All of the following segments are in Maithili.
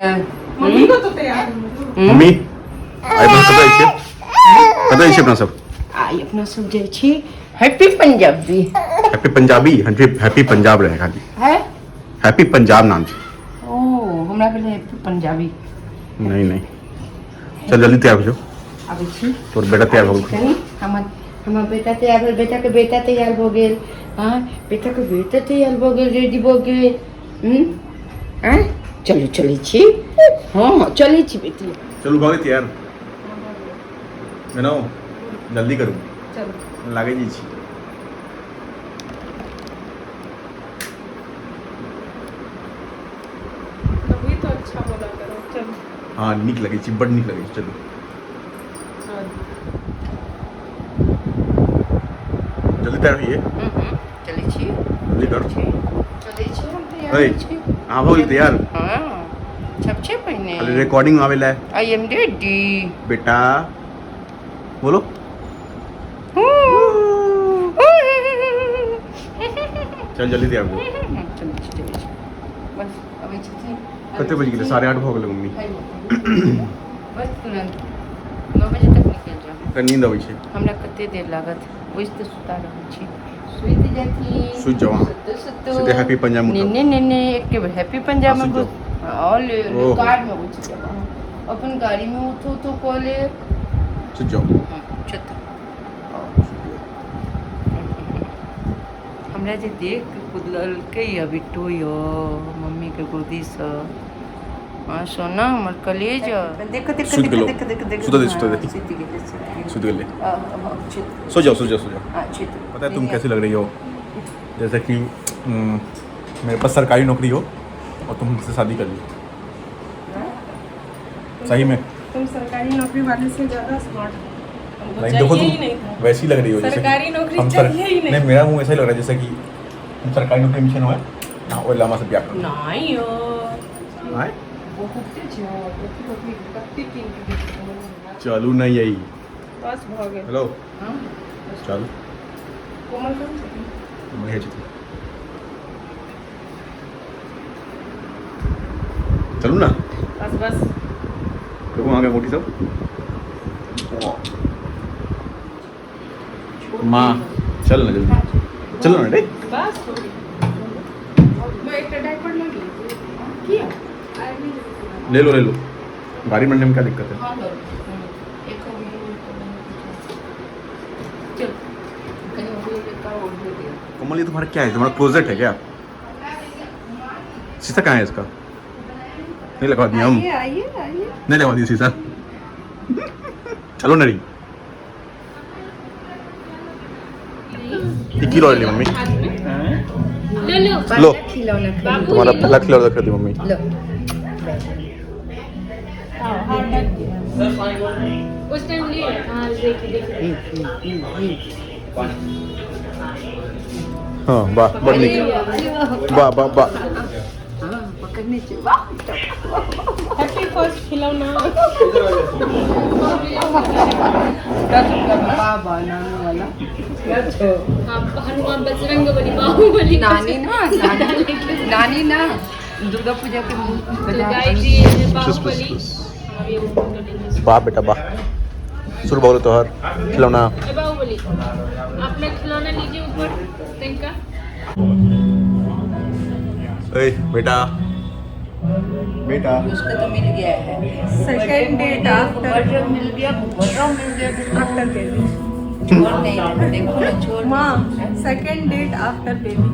मम्मी को तो तैयार मम्मी आइ अपना सब जाइ छियै। कतऽ जाइ छियै अपना सब? आइ अपना सब जाइ छी happy Punjabi. Happy Punjabi, happy Punjab रहे खाली। है हैप्पी पंजाब नाम छै। ओ हमरा भेलै हैप्पी पंजाबी। नहीं नहीं, चल जल्दी तैयार हो जाओ। आबै छी। तोर बेटा तैयार हो गेल। कनी हमर हमर बेटा तैयार भेल, बेटा के बेटा तैयार भऽ गेल। हाँ, बेटा के बेटा तैयार भऽ गेल, रेडी भऽ गेल। आँय चलू चलै छी। हाँ हाँ चलै छी बेटी। चलू भऽ गेल तैयार। बनाओ जल्दी करू। चलू लागै जाइ छी। कभी तो अच्छा बोला करो। चलो। हाँ नीक लगै छी, बड नीक लगै छी। चलू जल्दी तैयार होइए। चलै छी। जल्दी करू। चलै छी हम तैयार ऐ, होइ छी। अहाँ भऽ गेल तैयार? हाँ सब छै पहिने। खाली रिकॉर्डिंग आबै लए। I am ready. बेटा बोलो। चल जल्दी तैयार हो। चलै छी चलै छी बस अबै छथिन। कते बजि गेलै? 8:30 भऽ गेलै मम्मी। बस तुरंत 9 बजे तक निकलि जाउ। तऽ नींद अबै छै। हमरा कते देर लागत? वैसे तऽ सुता रहल छी। सुति जाथिन। सुति जाउ अहाँ। सुतू सुतू। सीधे हैप्पी पंजाब में उठब। ने ने ने एक बेर हैप्पी पंजाब में हाँ, सुति घुस और ले ले, ओहो। कार में घुस जाओ अहाँ। अपन गाड़ी में उठो तो कॉले। सुति जाउ। छत हमरा जे देख के कुदलकै या बिट्टू यो मम्मी के गोदी से। हाँ सोना हमर कलेज। देखो देखो सुति गेलौ। देखो देखो देखो। सुतऽ दे, सुतऽ दे। सुति गेलै सुति गेलै। सुति गेलै। सुति। सो जाओ सो जाओ सो जाओ। हाँ सुति। पता है तुम कैसी लग रही हो? जैसे कि मेरे पास सरकारी नौकरी हो और तुम मुझसे शादी कर ली। सही में तुम सरकारी नौकरी वाले से ज्यादा स्मार्ट हो। हमको नहीं देखो चाहिए तुम ही नहीं था। वैसी लग रही हो जैसे कि सरकारी नौकरी हम चाहिए ही नहीं। नहीं मेरा मुंह ऐसा ही लग रहा है जैसे कि हम सरकारी नौकरी मिशन हुआ है ना, वो लामा से ब्याह करो। नहीं हो। आए? बहुते छै कथी कथी कते कीन के देलकै। चलू नहीं यही। बस भ गेल। हेलो हाँ चल कोमल कहाँ छथिन? बढ़िया छथिन। चलू ना। बस बस। देखो वहाँ के मोटी सब। माँ चल ना जल्दी चलो ना रे। बस हो गेल। मैं एक डायपर लगी। किया? ले लो ले लो, गाड़ी में में क्या दिक्कत है? हाँ लो। एक हो गया। चल कहीं हो गया का और हो गया। कोमल ये तुम्हारा क्या है? तुम्हारा क्लोजेट है क्या? शीशा कहाँ है इसका? नहीं लगवा दिया हम। आइए आइए आइए। नहीं लगवा दिया शीशा। चलो नरी। ये की ली मम्मी? ले लो लो। खिलौना खरीद। तुम्हारा पहला खिलौना खरीदी मम्मी। लो। उस टाइम लिए। हाँ देखिए देखिए। हाँ वाह बड़ निक। वाह वाह वाह। हाँ पकड़ने से वाह। हैप्पी फर्स्ट खिलौना। बाबा नानू वाला। हाँ हनुमान बजरंग बली बाहुबली। नानी ना नानी नानी ना दुर्गा पूजा के तो गाय जी है बाहुबली। हम ये वो फोटो लेंगे। वाह बेटा वाह। शुरू बोलो तोहर खिलौना। ए बाहुबली अपना खिलौना लीजिए ऊपर तिनका। ए बेटा बेटा उसको तो मिल गया है। सेकंड डेट आफ्टर बर्रा मिल गया, बर्रा मिल गया। After baby. छोड़ नहीं देखो ना छोड़। माँ सेकंड डेट आफ्टर बेबी।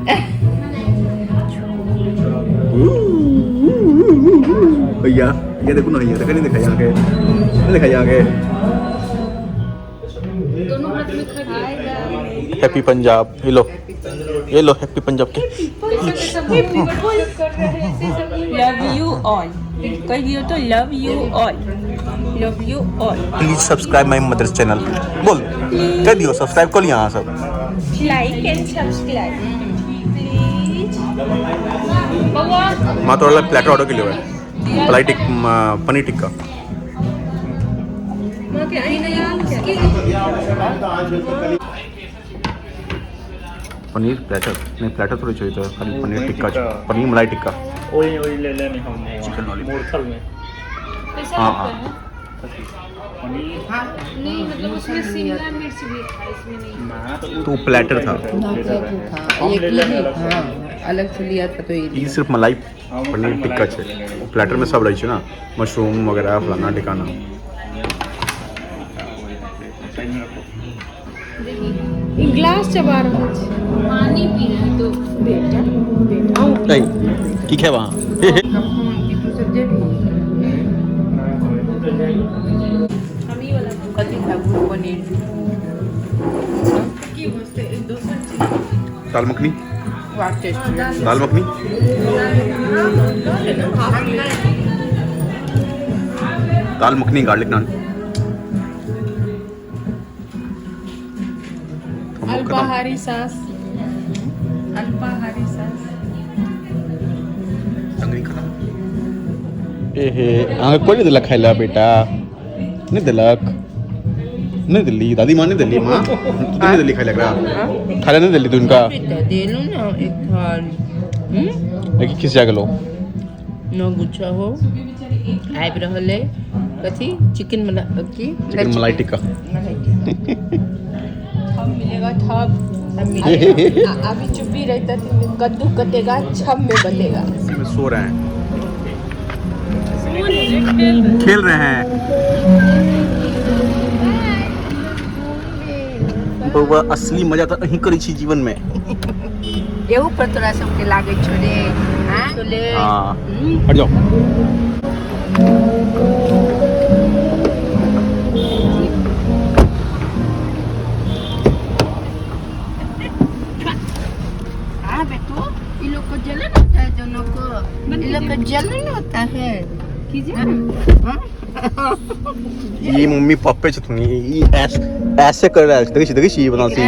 भैया ये देखो ना, ये देखो नहीं देखा यहाँ के, नहीं देखा यहाँ के। दोनों हाथ में खा लिया। हैप्पी पंजाब ये लो, ये लो हैप्पी पंजाब के। कैसा कैसा कर रहे हैं ऐसे सब। लव you all कह दियो तो love you all, love you all. Please subscribe my mother's channel बोल कह दियो, सब्सक्राइब कर लिया सब। Like and subscribe please. माँ तोरा प्लेटर ऑर्डर के लिए है मलाई टिक पनीर टिक्का। माँ के आई नहीं। पनीर प्लेटर नहीं, प्लेटर थोड़ी चाहिए था, खाली पनीर टिक्का, पनीर मलाई टिक्का। वही वही ले लेने हम। Chicken lollipop. मुरथल में। कैसा हाँ, लगता हाँ। है? पनीर। नहीं, मतलब उसमें शिमला मिर्च भी था, इसमें नहीं। ना तो तो प्लेटर था। ना, प्लेटर था। हम एक ले ही लेने अलग से। हाँ, अलग से लिया था तो ये ई लिया। सिर्फ मलाई पनीर टिक्का छै। प्लेटर में सब रहै छै ना, मशरूम वगैरह फलाना ठिकाना। साइड में रखो। ग्लास चबा रहा है, पानी पी रहा है तो बेटा बेटा। नहीं, की खेबा? फोन की तू सब जेबही? हम ही वाला। कथी खाबू? पनीर? दाल मखनी। वाह, टेस्टी। दाल मखनी, दाल मखनी, गार्लिक नान। हम लोग खत्म। अल्पाहारी सास, अल्पाहारी सास। टंगरी खत्म। एहे, अहाँके कोइ नहि देलक खाइ लए? बेटा नहि देलक, नहि दिल्ली दादी माँ नहि दिल्ली माँ, तू नहि दिल्ली खाइ लए, एकरा खाइ लए नहि दिल्ली तू इनका। बेटा, देलू ना एक थाल। लेकिन खिसिया गेलो। न गुच्छा हो। आबि रहल है कथी, चिकन मला की? चिकन मलाई टिक्का। मलाई टिक्का। थब मिलेगा थब। अब मिलेगा। अभी चुप्पी रहता तो कद्दू कटेगा, छब में बटेगा। इसी में सो रहे हैं, खेल रहे हैं। बउआ, असली मजा तऽ अहीं करै छी जीवन में। एहू पर तोरा सबके लागै छौ रे? हाँ? छोले। हाँ, हट जाओ। हाँ बेटू, इन लोग को जलन होता है दोनों को। इन लोग को जलन होता है। कीजिए। हाँ? ई मम्मी पप्पे छथुन। ई ऐसे कर रहल छै, देखै छी, देखै छी, ई बनासी।